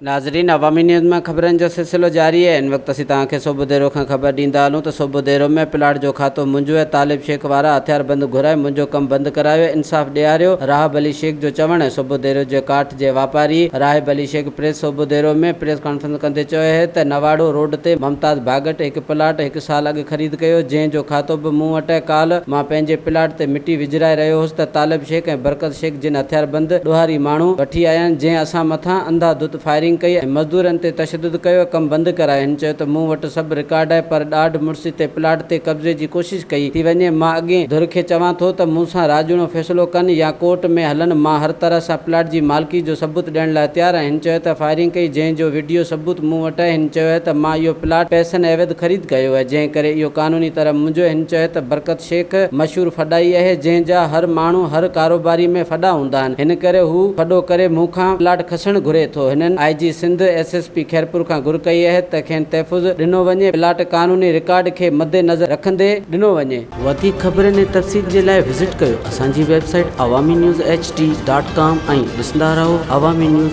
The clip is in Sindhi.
ناظرين عوامي نيوز مان خبرن جو سلسلو جاري آهي هن وقت اسين توهان کي سوڀوديرو کان خبر ڏيندا هلون ته سوڀوديرو ۾ پلاٽ جو کاتو منهنجو آهي طالب شيخ وارا هٿياربند گهرائي منهنجو ڪم بند ڪرايو انصاف ڏياريو راهب علي شيخ جو چوڻ آهي سوڀوديرو جي ڪاٺ جي واپاري Rahib Ali Shaikh press Sobhodero ۾ press conference ڪندي چيو آهي ته نواڙو روڊ تي ممتاز ڀاڳٽ هڪ پلاٽ هڪ سال اڳ خريد ڪيو جنهن جو کاتو به مون وٽ آهي ڪالهه مان پنهنجي پلاٽ تي مٽي وجهرائي رهيو هوس ته طالب شيخ ۽ برڪت شيخ جن هٿياربند ڏوهاري ماڻهو وٺي آيا آهن جنهن اسان مٿان انڌا ڌت فائرنگ ڪئي ۽ مزدورن تي تشدد ڪيو ۽ ڪم بند ڪرايو. هن چيو ته مون وٽ سڀ رڪارڊ آهي پر ڏاڍ مڙسي تي پلاٽ تي قبضي جي ڪوشش ڪئي ٿي وڃي، مان اڳئين ڌر کي چوان ٿو ته مون سان راڄوڻو فيصلو ڪن يا ڪورٽ ۾ هلن، مان هر طرح سان پلاٽ جي مالڪي جو ثبوت ڏيڻ لاء تيار آهيان. هن چيو ته فائرنگ ڪئي جنهن جو وڊيو ثبوت مون وٽ آهي. هن چيو ته مان اهو پلاٽ پئسن عيوض خريد ڪيو آهي جنهن ڪري اهو قانوني طرح منهنجو آهي. هن چيو ته برڪت شيخ مشهور ڦڏائي آهي جنهن جا هر ماڻهو هر ڪاروباري ۾ ڦڏا هوندا آهن هن ڪري هو ڦڏو ڪري مون کان پلاٽ کسڻ گهري ٿو هنن I G Sindh S S P Khairpur کان گهر ڪئي آهي ته کين تحفظ ڏنو وڃي پلاٽ قانوني رڪارڊ کي مد نظر رکندي ڏنو وڃي. وڌيڪ خبرن ۽ تفصيل جي لاء وزٽ ڪيو اسان جي website Awami news H D dot com ۽ ڏسندا رهو عوامي نيوز.